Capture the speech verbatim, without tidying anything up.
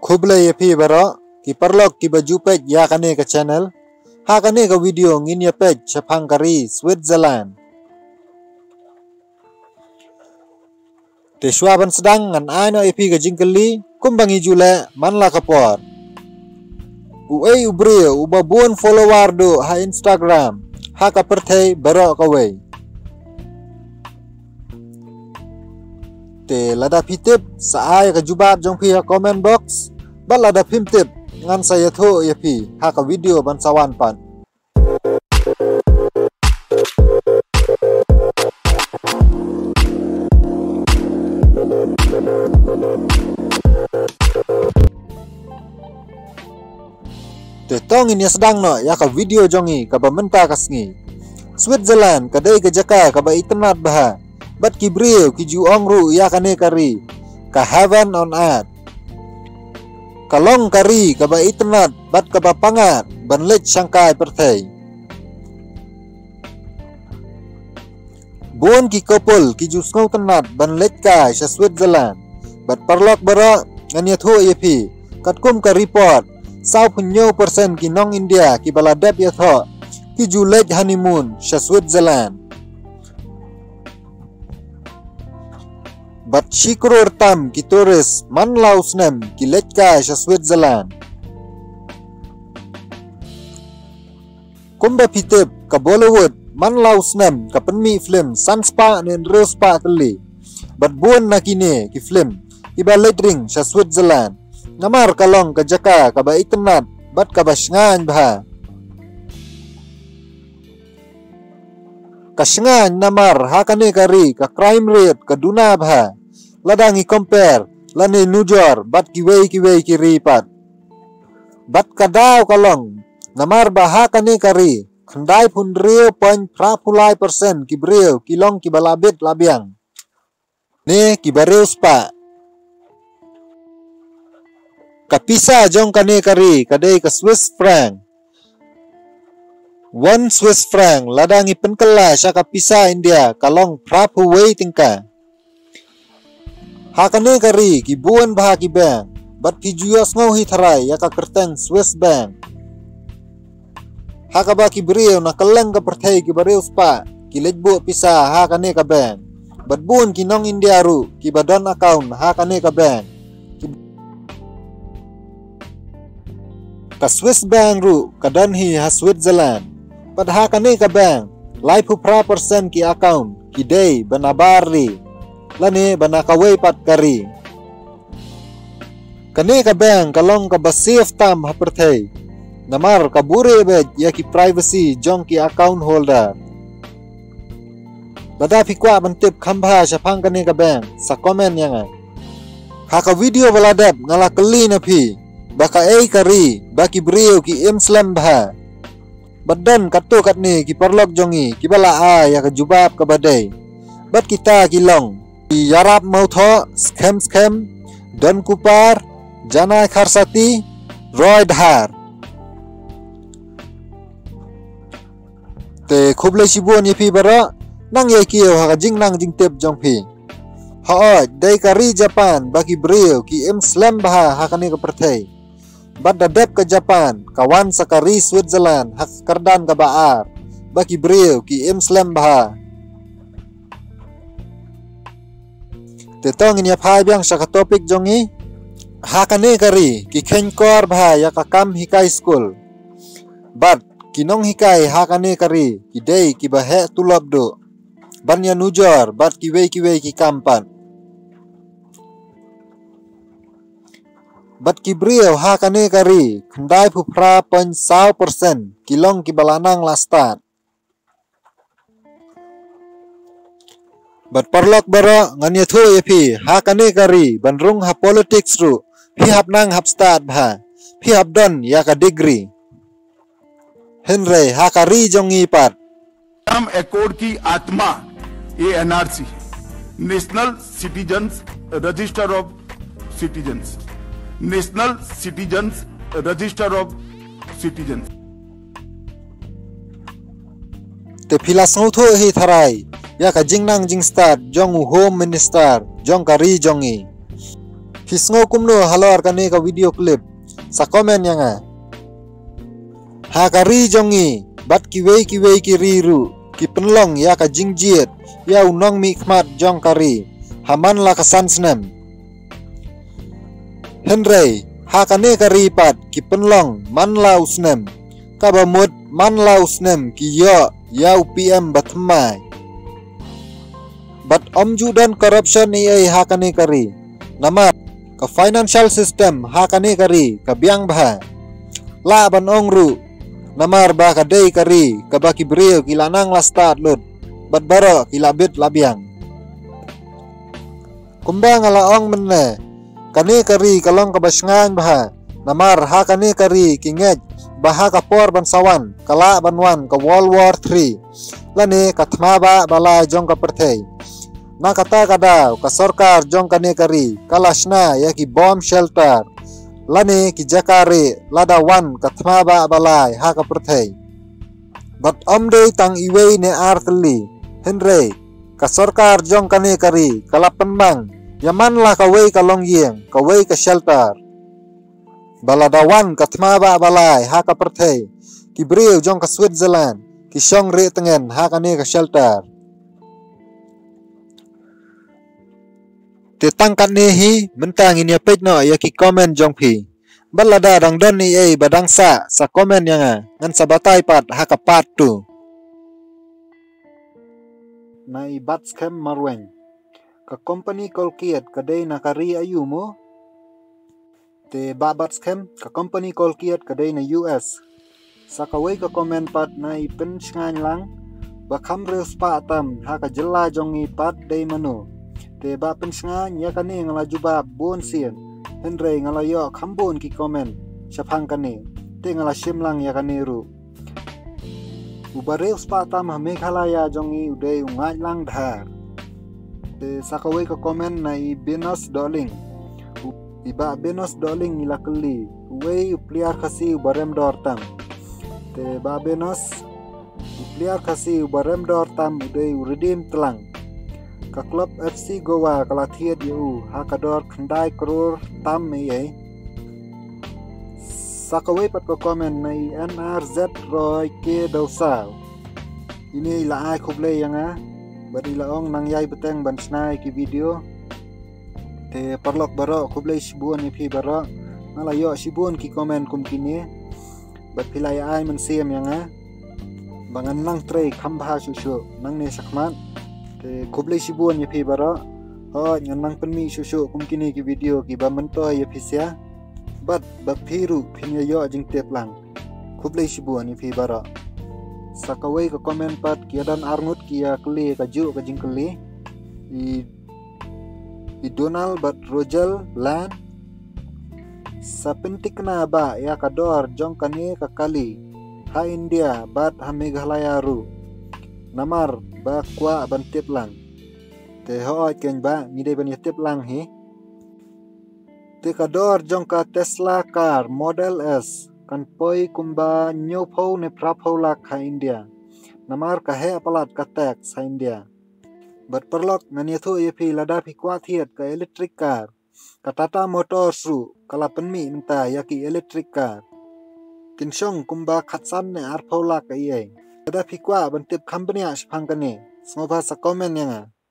Khublei ïa phi baroh ki paralok kiba ju peit ïa kane ka channel. Ha kane ka video ngin ïa peit shaphang ka ri Switzerland. Te shuwa ban sdang ngan ai noh ïa phi ka jingkylli kumba ngi ju leh man la ka por. Uei u briew uba bun follower duh ha Instagram ha ka pyrthei baroh kawei? Te lada phi tip, sa ai ka jubab jong phi ha comment box. Bad lada phim tip, ngan sa ïathuh ïa phi ha ka video ban sa wan pat. Te to ngin ïa sdang noh ïa ka video jong ngi kaba mynta ka sngi. Switzerland ka dei ka jaka kaba itynnad bha, bad ki briew ki ju ong ruh ïa kane ka ri ka heaven on earth. Ka long ka ri kaba itynnad bad kaba pyngngad ban leit shangkai pyrthei. Bun ki couple ki ju sngewtynnad ban leit kai sha Switzerland. Bad paralok baroh, ngan ïathuh ïa phi, katkum ka report, sawphew percent ki nong India kiba la dep ïathoh ki ju leit honeymoon sha Switzerland. Bad shi klur tam ki tourist man la u snem ki leit kai sha Switzerland. Kumba phi tip, ka Bollywood man la u snem ka pynmih film san spah ne hynriew spah tylli. Bad bun na kine ki film kiba leit ring sha Switzerland, namar ka long ka jaka kaba itynnad bad kaba shngaiñ bha. Ka shngaiñ namar ha kane ka ri ka crime rate ka duna bha lada ngi compare lane nujor bad kiwei kiwei ki ri pat. Bad ka daw ka long namar ba ha kane ka ri khyndai phew hynriew point phra phew lai percent ki briew ki long kiba la bit la biang ne kiba riewspah. Ka pisa jong kane ka ri ka dei ka Swiss franc. One Swiss franc lada ngi pynkylla sha ka pisa India ka long phra phew wei tyngka. Ha kane ka ri ki bun bha ki bank, bad phi ju ïohsngew hi tharai ïa ka kyrteng Swiss bank. Ha kaba ki briew na kylleng ka pyrthei kiba riewspah ki leit buh pisa ha kane ka bank. Bad bun ki nong India ruh kiba don account ha kane ka bank. Ki-, ka Swiss bank ruh ka don hi ha Switzerland. Bad ha kane ka bank, laiphew phra percent ki account ki dei ba na bar ri lane ba na kawei pat ka ri. Kane ka bank ka long kaba safe tam ha pyrthei, namar ka buhrieh beit ïa ki privacy jong ki account holder. Lada phi kwah ban tip kham bha shaphang kane ka bank, sa comment ïa nga. Ha ka video ba la dep nga la kylli na phi ba kaei ka ri ba ki briew ki im slem bha. Bad don katto katne ki paralok jong ngi kiba la ai ïa ka jubab kaba dei. Bad kita ki long Yarap Mawthoh, Skhem Skhem, Don Kupar, Janai Kharsati, Roy Dhar. Te khublei shibun ïa phi baroh, nang ïa kiew ha ka jingnang jingtip jong phi. Hooid, dei ka ri Japan ba ki briew ki im slem bha ha kane ka pyrthei. Bad da dep ka Japan ka wan sa ka ri Switzerland ha ka kyrdan kaba ar ba ki briew ki im slem bha. Te to ngin ïa phai biang sha ka topic jong ngi. Ha kane ka ri ki kheiñ kor bha ïa ka kam hikai skul. Bad ki nonghikai ha kane ka ri ki dei kiba heh tulop duh ban ïa nujor bad kiwei kiwei ki kam pat. Bad ki briew ha kane ka ri khyndai phew phra point saw percent ki long kiba la nang la stad. Bad paralok baroh, ngan ïathuh ïa phi, ha kane ka ri ban rung ha politics ruh phi hap nang hap stad bha, phi hap don ïa ka degree. Hynrei ha ka ri jong ngi pat, नाम एकॉर्ड की आत्मा, ये एनआरसी है, नेशनल सिटीजन्स रजिस्टर ऑफ सिटीजन्स, नेशनल सिटीजन्स रजिस्टर ऑफ सिटीजन्स। Te phi la sngewthuh hi tharai ïa ka jingnang jingstad jong u Home Minister jong ka ri jong ngi. Phi sngew kumno halor kane ka video clip? Sa comment ïa nga. Ha ka ri jong ngi bad kiwei kiwei ki ri ruh ki pynlong ïa ka jingjied ïa u nongmihkhmat jong ka ri ha man la ka san snem. Hynrei ha kane ka ri pat ki pynlong man la u snem, kaba mut man la u snem ki ïoh ïa u P M ba thymmai. Bad ym ju don corruption ei ei ha kane ka ri. Namar ka financial system ha kane ka ri ka biang bha. Lah ban ong ruh, namar ba ka dei ka ri kaba ki briew ki la nang la stad lut bad baroh ki la bit la biang. Kumba nga la ong mynne, kane ka ri ka long kaba shngaiñ bha. Namar ha kane ka ri ki ngeit ba ha ka por ban sa wan ka lah ban wan ka World War Three lane ka thma ba ba lai jong ka pyrthei. Na kata ka daw ka sorkar jong kane ka ri ka la shna ïa ki bomb shelter lane ki jaka rieh lada wan ka thma ba ba lai ha ka pyrthei. Bad ym dei tang iwei ne ar tylli, hynrei ka sorkar jong kane ka ri ka la pynmang ïa man la kawei ka longïing, kawei ka shelter, ba lada wan ka thma ba ba lai ha ka pyrthei, ki briew jong ka Switzerland ki shong rieh tngen ha kane ka shelter. Te tang katne hi, mynta ngin ïa peit noh ïa ki comment jong phi. Bad lada dang don ei ei ba dang sah, sa comment ïa nga, ngan sa batai pat ha ka part two. Na i Batskhem Marweng. Ka company Colgate ka dei na ka ri aïu mo? Te Bah Batskhem, ka company Colgate ka dei na U S. Sa kawei ka comment pat na i Pynshngaiñ Lang, ba kham riewspah tam ha ka jylla jong ngi pat dei mano? Te Bah Pynshngaiñ, ïa kane nga la jubab bun sien, hynrei nga la ïoh kham bun ki comment shaphang kane. Te nga la shim lang ïa kane ruh. Uba riewspah tam ha Meghalaya jong ngi u dei u Ngaitlang Dhar. Te sa kawei ka comment na i Benos Dohling. U, i Bah Benos Dohling i la kylli, uei u player Khasi uba rem dor tam? Te Bah Benos, u player Khasi uba rem dor tam u dei u Redeem Tlang. Ka club F C Goa ka la thied ïa u ha ka dor khyndai klur tam ei ei. Sa kawei pat ka comment na i N R Z Roy K Dawsaw. Ine i la ai khublei ïa nga bad i la ong nang ïai bteng ban shna ïa ki video. Te paralok baroh, khublei shibun ïa phi baroh. Nga la ïoh shibun ki comment kum kine. Bad phi la ïa ai mynsiem ïa nga ba ngan nang trei kham bha shuh shuh nangne shakhmat. Te khublei shibun ïa phi baroh. Hooid, ngan nang pynmih shuh shuh kum kine ki video kiba myntoi ïa phi sha. Bad ba phi ruh phin ïa ïoh jingtip lang. Khublei shibun ïa phi baroh. Sa kawei ka comment pat, ki ïa don arngut ki ïa kylli kajuh ka jingkylli. I, i Donald bad Rogel Lan. Sa pynthikna ba ïa ka dor jong kane ka kali ha India bad ha Meghalaya ruh. Namar ba kwah ban tip lang. Te hooid keiñ ba ngi dei ban ïa tip lang hi. Te ka dor jong ka Tesla car Model S kan poi kumba hynñiewphew ne phraphew lak ha India. Namar ka heh palat ka tax ha India. Bad paralok, ngan ïathuh ïa phi, lada phi kwah thied ka electric car, ka Tata Motors ruh ka la pynmih mynta ïa ki electric car. Kin shong kumba khatsan ne arphew lak ei ei. Lada phi kwah ban tip kham bniah shaphang kane, sngewbha sa comment ïa nga.